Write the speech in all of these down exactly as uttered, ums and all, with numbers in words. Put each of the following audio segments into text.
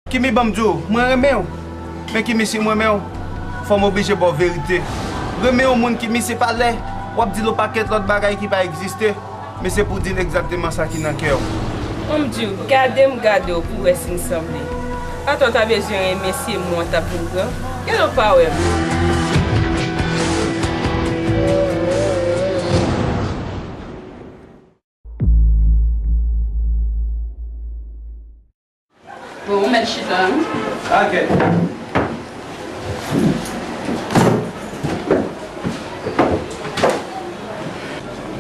Kimi, ban m di w, mwen renmen w. Men Kimi, si m renmen w, fò m oblije ba w verite. Renmen yon moun, Kimi, se pa lè w ap di l yon pakèt lòt bagay ki pa egziste. Men se pou di l egzakteman sa ki nan kè w. Ban m di w, gade m gade w pou w wè si n sanble. Atò, w ta bezwen renmen se mwen w t ap vin pran. Gade w pa wè m. Bon, ou mèt chita, wi. Ok.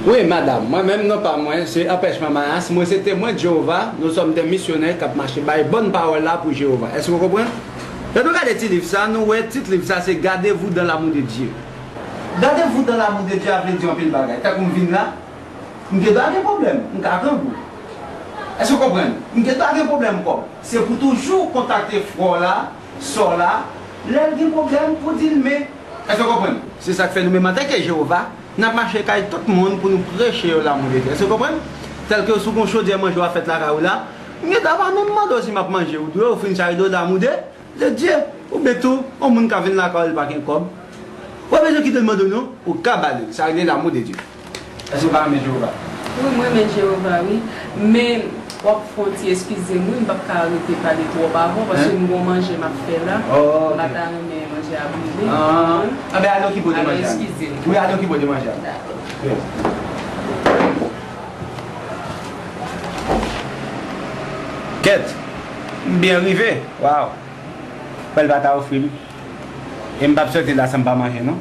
Wi, madanm, mwen menm, non pa mwen, se Anpèchman Mayas. Mwen se Temwen de Jewova. Nous sommes des missionnaires k ap mache bay bòn pawòl la pou Jewova. Èske w konprann? Lè nou gade ti liv sa, nou wè tit liv sa se Gardez-vous dans l'amour de Dieu. Gardez-vous dans l'amour de Dieu a vle di anpil bagay. Tankou m vin la, m gen dwa gen pwoblèm, m ka grangou. Èske w konprann? M gen dwa gen pwoblèm kòb. Se pou toujou kontakte frè w la, sè w la, lè l gen pwoblèm pou di l men. Èske w konprann? Se sa k fè nou menm antanke Jewova, n ap mache kay tout moun pou nou preche yo l'amour de Dieu. Èske w konprann? Tèlke si w gen yon chodyè manje w ap fèt lakay ou la, m gen dwa pa menm mande w si m ap manje, ou dwe ofri m sa rele l'amour de Dieu. Oubyen tou, yon moun ka vin lakay ou, li pa gen kòb. Ou pa bezwen kite l mande w non, ou ka ba li l. Sa rele l'amour de Dieu. Èske w pa renmen Jewova? Wi, mwen renmen Jewova, wi. Men, w ap fè yon ti eskize m, wi, m p ap ka rete pale twòp avè w, paske m gen yon manje m ap fè la. Oh, ok. M pa ta renmen manje a brize. Ah, ah, ben, al okipe w de manje a. Eskize m. Wi, al okipe w de manje a. Dakò. Wi. Kèt, m byen rive. Waw. Pè l pa ta ofri m. E m p ap soti la san m pa manje, non.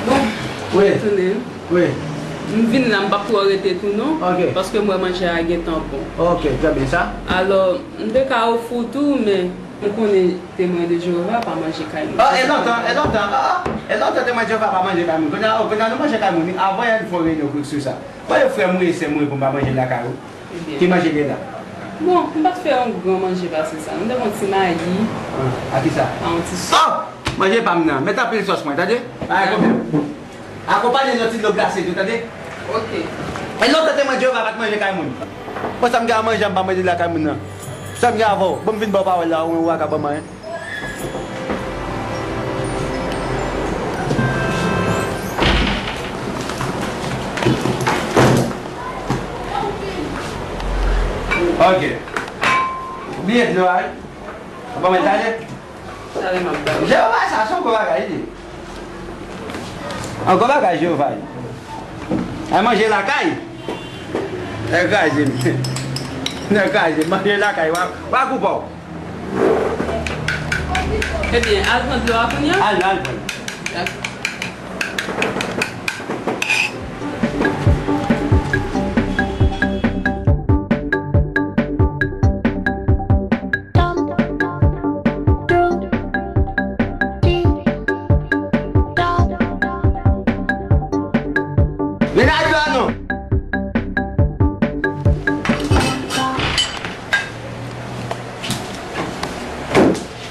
Bon, wi. Tounen. Wi. M vin la, m p ap twò rete tou, non. Ok. Paske m wè manje a gentan bon. Ok, trè byen sa. Alò, m te ka ofri w tou, men Ou konnen Temwen de Jewova pa manje kay moun. Ah, e lontan, e lontan, ah, e lontan Temwen de Jewova pa manje kay moun. Kounye a, oh, kounye a nou manje kay moun, wi. Avan yè nou fè yon reyinyon kou sou sa. Mande frè m, wi, sè m, wi, pou m pa manje lakay ou. Ebyen. Ki manje gen la? Bon, m pa t fè yon gran manje pase sa. M te fè yon ti mayi. Ah, a ki sa? A yon ti sou. Oh! Manje pa m nan. Met anpil sòs mwen, tande? Pa gen pwoblèm. Akonpanye l yon ti dlo glase tou, tande? Ok. E lontan Temwen Jewova pa t manje kay moun. Bon, sa m gen a manje a, m pa manje lakay moun nan. Sa m gen avè w? Bon, m vin ba w pawòl la, ou menm ou pa ka ban m anyen. Ok. Bliye dlo a, wi. Ou ban mwen tande? Tande m ap ba w. Jewova, sa se yon gwo bagay li ye. Yon gwo bagay Jewova ye. Ay manje lakay. Nèg kraze m. Nèg kraze m. Manje lakay, wa, wa kou pa w. Ebyen, al pran dlo a kounye a? Al, al pran. Dakò. Mennaj la non.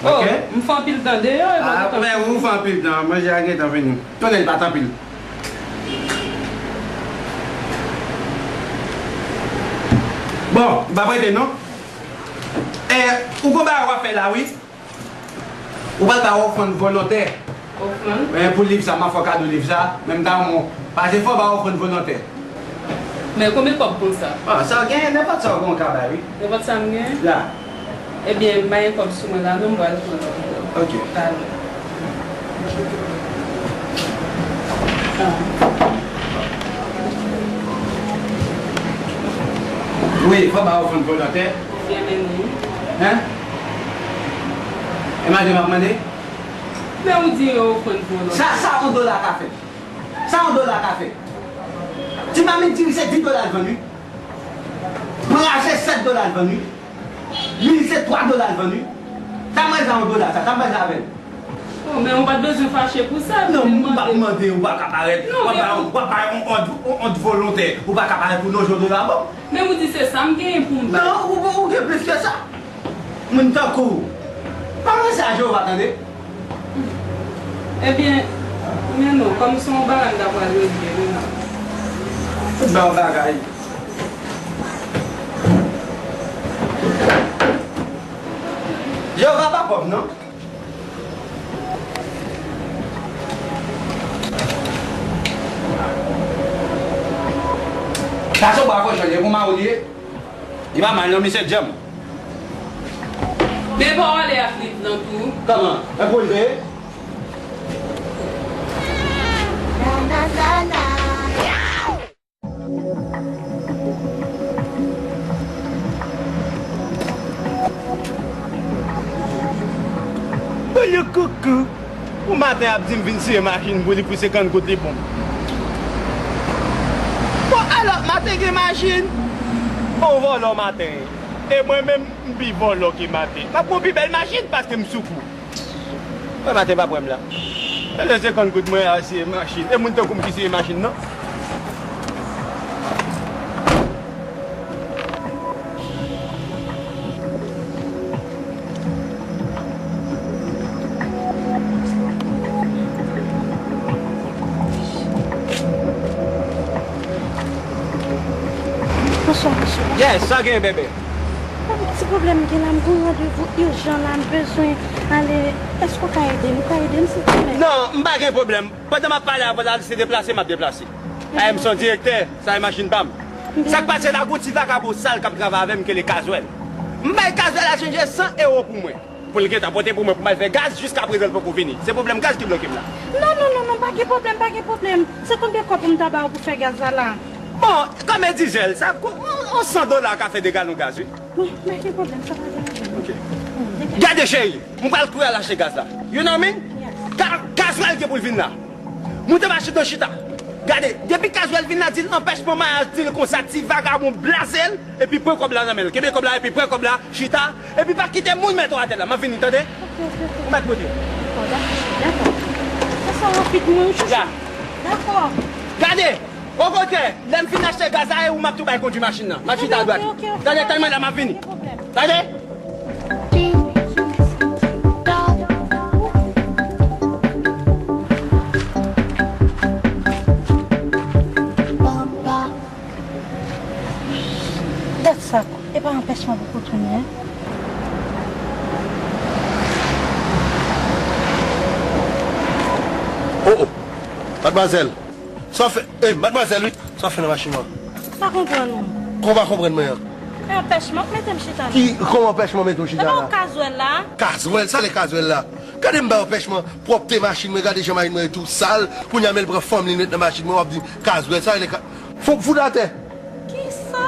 Oh, ok. M fè anpil tan deyò, e pa... Ah, gentan men fini. Ou fè anpil tan, manje a gentan fini. Konnen li pa t anpil. Bon, m p ap rete non. E, ou gon bagay w ap fè la, wi. Ou pral ba ofrann volontè. Ofrann? Men pou liv sa, m ap fè w kado liv sa, men m ta renmen w pase fò ba ofrann volontè. Men konbyen kòb konsa? Ah, sa w genyen, nenpòt sa w genyen w ka bay, wi. Nenpòt sa m genyen? Ya. Ebyen, m pa gen kòb sou mwen la, non, m pral pran lòt. Ok. Talè. Ah. Wi, fò ba ofrann volontè. Byen mennen. Hein? E manje m ap mande? Men ou di yo ofrann pou yon lòt. Sa, sa yon dola ka fè? Sa yon dola ka fè? Ti mamit diri se dis dola l vann, wi. Pran se sèt dola l vann, wi. Lwil se twa dola l vann, wi. Sa manje a yon dola, sa, sa manje avè l. Oh, men ou pa t bezwen fache pou sa. Non, m pa t mande, ou pa ka parèt. Non, w ap bay yon, w ap bay yon, yon, yon, yon volontè, ou pa ka parèt pou non yon dola, bon. Men ou di se sa m genyen pou m bay. Non, ou, ou, ou gen plis ke sa. Moun tankou w. Pa ranse a Jewova, tande. Ebyen, men non, kòm se yon bagay m ta pral regle, wi non. Tout ba yon bagay. Jewova pa pòv, non. Sa se bwa kochon, e pou mawon li ye. Li pa mal, non, misye djanm. Men pa w ale ak liv lan tou. Kòman? E pou l veye? Boulou koukou. Ou maten ap di m vin siye machin pou li pou senkant goud li bon. Bon, alò, maten gen machin. Bon, vòlò maten. E mwen menm, m pi vòlò ke maten. M ap pran pi bèl machin paske m sou kou. Mwen maten pa pran m la. E lè senkant goud mwen a siye machin. E moun tankou m ki siye machin, non? Bonswa, mesye. Yes, sa gen, bebe? Yon ti pwoblèm gen la, m gen yon randevou ijan la, m bezwen ale. Èske w ka ede m? Ou ka ede m, silvouplè? Non, m pa gen pwoblèm. Pandan m ap pale avè w la, se deplase m ap deplase. Aye, m se yon direktè, sa e machin pa m. Sa k pase la, gon ti vagabon sal k ap travay avè m, ki rele Kazwèl. M bay Kazwèl la chanje san ewo pou mwen. Pou l gentan pote pou mwen, pou m al fè gaz, jiskaprezan l poko vini. Se pwoblèm gaz ki bloke m la. Non, non, non, non, pa gen pwoblèm, pa gen pwoblèm. Se konbyen kòb pou m ta ba w pou fè gaz la la? Bon, kòm e dizèl, sa, on, on san dola ka fè de galon gaz, wi. Bon, pa gen pwoblèm, sa pa gen pwoblèm. Ok. Gade, cheri, m pral kouri al achte gaz la. You know me? Yes. Ka-, Kazwèl gen pou l vin la. Moute machin nan chita. Gade, depi Kazwèl vin la, di l anpèchman mayaj, di l konsa, ti vagabon blaze l, epi pran kòb la nan men l. Kenbe kòb la, epi pran kòb la, chita, epi pa kite moun mete w atè la. M ap vini, tande? Ok, ok, ok. Ou mèt moute. Dakò, dakò, dakò. Fè sa rapid, mwen, chouchou. Ya. Dakò. Gade, okontrè, lè m fin achte gaz la, e ou m ap tou bay kondwi machin nan. M ap chita adwat. Ok, ok, ok. Tande, tann mwen la, m ap vini. Pa gen pwoblèm. Tande? Dat sa, e pa anpèchman pou kontwini, en. Oh, oh. Madmwazèl. Sa w fè, ey, madmwazèl, wi. Sa w fè nan machin mwen? M pa konprann ou. Kòman w pa konprann mwen an? E anpèchman k mete m chita la. Ki, kòman anpèchman mete w chita la? E pa w Kazwèl la? Kazwèl? Sa le Kazwèl la? Gade m bay anpèchman pwòpte machin mwen, gade jan machin mwen tou sal, kounye a men l pran fanm li met nan machin mwen, w ap di Kazwèl, sa rele ka-, fò w fout atè. Kisa?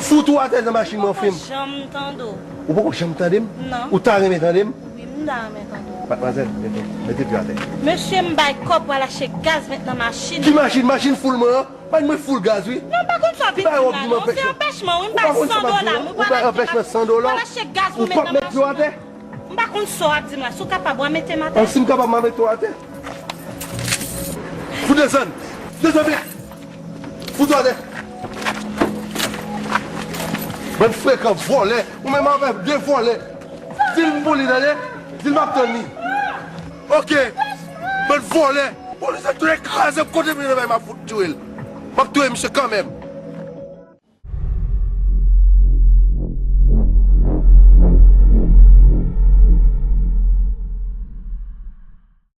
Fout ou atè nan machin mwen, fim. Poko janm tande w. Ou poko janm tande m? Non. Ou ta renmen tande m? Wi, m ta renmen tande w. Madmwazèl, mete, mete pye w atè. Mesye, m bay kòb pou al achte gaz met nan machin. Ki machin? Machin foul mwen an? Machin mwen foul gaz, wi. Non, m pa konn sa w ap di m la, non. Se anpèchman, wi, m bay san dola, m pral achte gaz pou al achte gaz pou met nan machin nan. Ou p ap met pye w atè? M pa konn sa w ap di m la. Si w kapab, w a mete m atè. An, si m kapab, m a mete w atè. Fout desann. Desann vit. Fout w atè. Bann frekan vòlè. Ou menm avèk de vòlè. Di l m pou li, tande? Di l m ap tann li. Ok. Bann vòlè. Polis la tounen kraze kote m ye nan bay m ap fout touye l. M ap touye misye kanmenm.